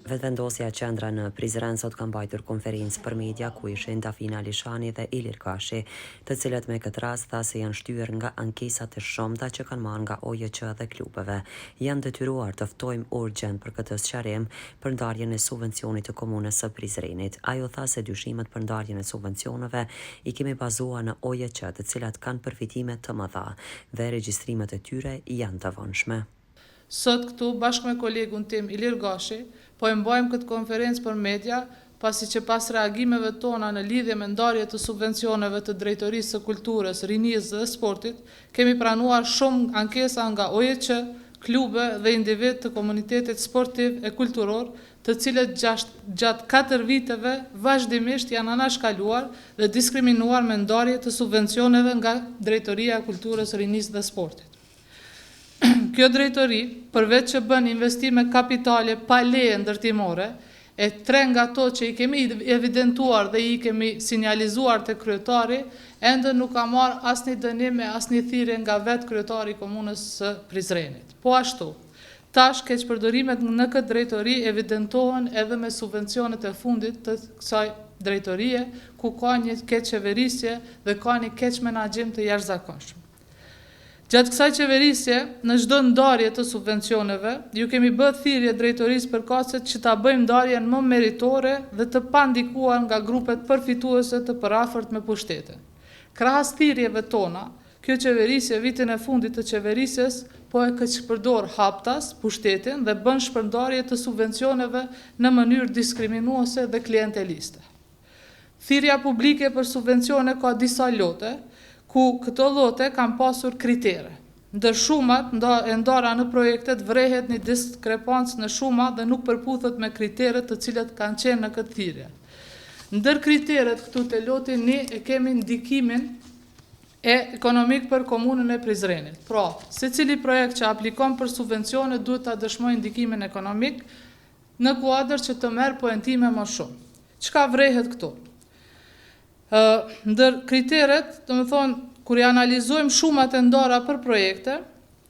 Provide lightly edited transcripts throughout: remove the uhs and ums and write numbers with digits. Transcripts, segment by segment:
Vetëvendosja Qendra në Prizren sot ka mbajtur konferencë për media ku ishin Dafina Alishani dhe Ilir Gashi, të cilët me këtë rast tha se janë shtyrë nga ankesat e shumta që kanë marrë nga OJQ dhe klubeve. Janë detyruar të ftojmë urgjent për këtë sqarim për ndarjen e subvencionit të Komunës së Prizrenit. Ajo tha se dyshimet për ndarjen e subvencioneve i kemi bazuar në OJQ të cilat kanë përfitime të mëdha dhe regjistrimet e tyre janë të vonshme. Sot këtu, bashkë me kolegun tim Ilir Gashi, po e mbajmë këtë konferencë për media, pasi që pas reagimeve tona në lidhje me ndarje të subvencioneve të Drejtorisë së Kulturës, Rinisë dhe Sportit, kemi pranuar shumë ankesa nga OJQ, klube dhe individë të komunitetit sportiv e kulturor, të cilët gjatë katër viteve vazhdimisht janë anashkaluar dhe diskriminuar me ndarje të subvencioneve nga Drejtoria e Kulturës, Rinisë dhe Sportit. Kjo drejtori, përveç që bën investime kapitale pa leje ndërtimore, e tre nga to që i kemi evidentuar dhe i kemi sinjalizuar te kryetari, ende nuk ka marrë asnjë dënim e asnjë thirrje nga vetë kryetari i Komunës së Prizrenit. Po ashtu, tash keqpërdorimet në këtë drejtori evidentohen edhe me subvencionet e fundit të kësaj drejtorie, ku ka një keqqeverisje dhe ka një keqmenaxhim të jashtëzakonshëm. Gjatë kësaj qeverisje, në çdo ndarje të subvencioneve, ju kemi bë thirrje drejtorisë përkatëse që ta bëjmë ndarjen më meritore dhe të pandikuar nga grupet përfituese të përafërt me pushtetin. Krahas thirrjeve tona, kjo qeverisje vitin e fundit të qeverisjes po e keqpërdor haptas pushtetin dhe bën shpërndarje të subvencioneve në mënyrë diskriminuese dhe klienteliste. Thirrja publike për subvencione ka disa lote, ku këto lote kanë pasur kritere. Ndër shumat e ndara në projektet vërehet një diskrepancë në shuma dhe nuk përputhet me kriteret të cilët kanë qenë në këtë thirrje. Ndër kriteret këtu te loti një e kemi ndikimin e ekonomik për Komunën e Prizrenit. Pra, secili projekt që aplikon për subvencione duhet ta dëshmojë ndikimin ekonomik, Në kuadër që të merr poentime më shumë. Çka vërehet këtu? Ë, ndër kriteret, domethënë, kur i analizojmë shumat e ndara për projekte,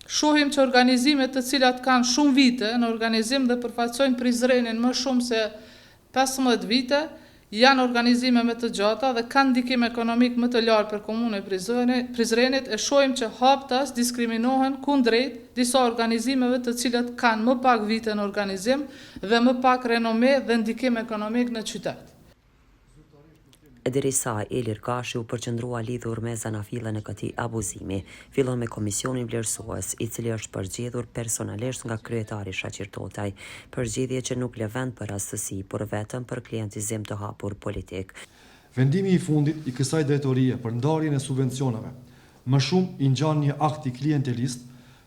shohim që organizimet të cilat kanë shumë vite në organizim dhe përfaqësojnë Prizrenin më shumë se 15 vite, Janë organizime me të gjata dhe kanë ndikim ekonomik më të lartë për Komunën e Prizrenit e shohim që haptas diskriminohen kundrejt disa organizimeve të cilët kanë më pak vite në organizim dhe më pak renome dhe ndikim ekonomik në qytet. Derisa Ilir Gashi u përqendrua lidhur me zanafillën e këtij abuzimi, fillon me komisionin vlerësues, i cili është përzgjedhur personalisht nga kryetari Shaqir Totaj, përzgjedhje që nuk lë vend për rastësi, por vetëm për klientizim të hapur politik. Vendimi i fundit i kësaj drejtorie për ndarjen e subvencioneve, më shumë i ngjan një akti klientelist,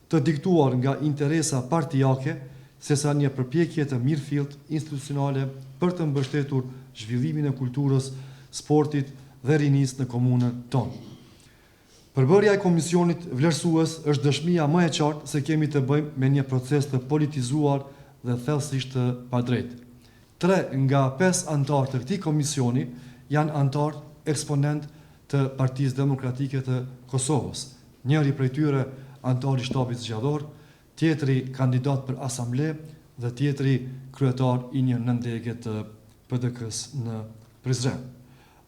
të diktuar nga interesa partiake, sesa një përpjekje të mirëfilltë institucionale për të mbështetur zhvillimin e kulturës, sportit dhe rinisë në komunën tonë. Përbërja e komisionit vlerësues është dëshmia më e qartë se kemi të bëjmë me një proces të politizuar dhe thellësisht të padrejtë. Tre nga pesë anëtarë të këtij komisioni janë anëtarë eksponentë të Partisë Demokratike të Kosovës, njëri prej tyre anëtar i Shtabit Zgjedhor, tjetri kandidat për asamble dhe tjetri kryetar i një nëndege të PDK-së në Prizren.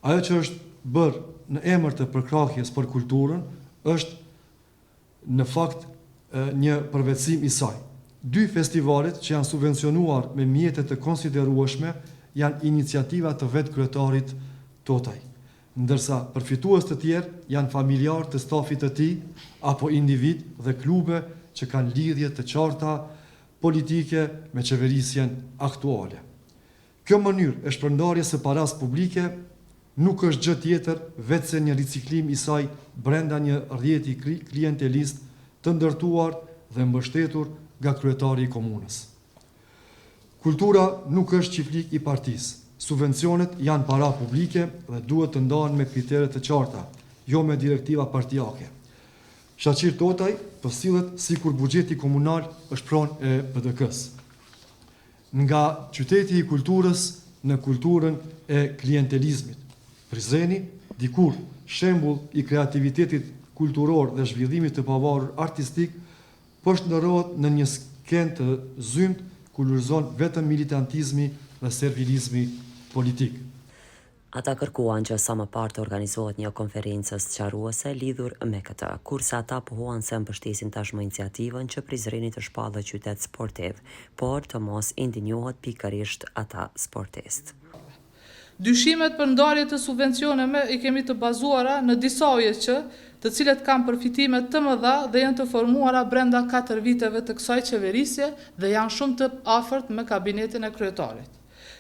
Ajo që është bërë në emër të përkrahjes për kulturën është në fakt një përvetësim i saj. Dy festivalet që janë subvencionuar me mjete të konsiderueshme janë iniciativa të vetë kryetarit Totaj, ndërsa përfitues të tjerë janë familjarë të stafit të tij apo individë dhe klube që kanë lidhje të qarta politike me qeverisjen aktuale. Kjo mënyrë e shpërndarjes së parasë publike nuk është gjë tjetër veçse një riciklim i saj brenda një rrjeti klientelist të ndërtuar dhe mbështetur nga kryetari i komunës. Kultura nuk është çiflik i partisë. Subvencionet janë para publike dhe duhet të ndahen me kritere të qarta, jo me direktiva partiake. Shaqir Totaj po sillet sikur buxheti komunal është pronë e PDK-së. Nga qyteti i kulturës në kulturën e klientelizmit. Prizreni, dikur shembull i kreativitetit kulturor dhe zhvillimit të pavarur artistik, po shndërrohet në një skenë të zymtë. ku lulëzon vetëm militantizmi dhe servilizmi politik. Ata kërkuan që sa më parë të organizohet një konferencë sqaruese lidhur me këtë, kurse ata pohuan se mbështesin tashmë iniciativën që Prizreni të shpallet qytet sportiv, por të mos indinjohet pikërisht ata sportistë. Dyshimet për ndarje të subvencioneve i kemi të bazuara në disa OJQ, të cilët kanë përfitime të mëdha dhe janë të formuara brenda katër viteve të kësaj qeverisje dhe janë shumë të afërt me kabinetin e kryetarit.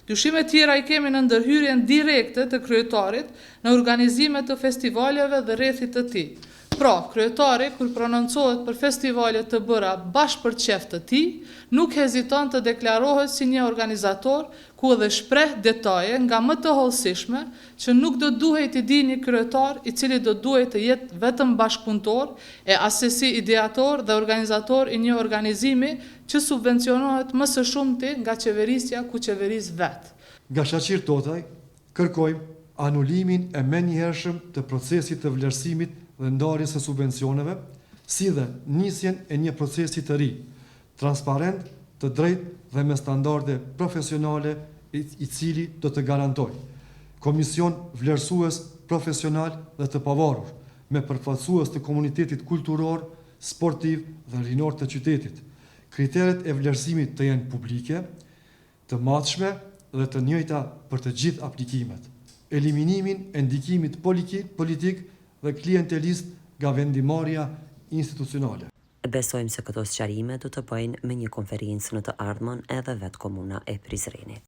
Dyshime tjera i kemi në ndërhyrjen direkte të kryetarit në organizime të festivaleve dhe rrethit të tij. Pra, kryetari kur prononcohet për festivale të bëra bash për qejf të tij, nuk heziton të deklarohet si një organizator ku edhe shpreh detaje nga më të hollësishme që nuk do duhej t'i di një kryetar i cili do duhej të jetë vetëm bashkëpunëtor e assesi ideator dhe organizator i një organizimi që subvencionohet më së shumti nga qeverisja ku qeveris vetë. Nga Shaqir Totaj, kërkojmë anulimin e menjëhershëm të procesit të vlerësimit dhe ndarjes së subvencioneve, si dhe nisjen e një procesi të ri, transparent, të drejtë dhe me standarde profesionale i cili do të garantojë komision vlerësues profesional dhe të pavarur, me përfaqësues të komunitetit kulturor, sportiv dhe rinor të qytetit. Kriteret e vlerësimit të jenë publike, të matshme dhe të njëjta për të gjithë aplikimet. Eliminimin e ndikimit politik dhe klientelist nga vendimmarrja institucionale. Besojmë se këto sqarime do të bëjnë me një konferencë në të ardhmen edhe vetë Komuna e Prizrenit.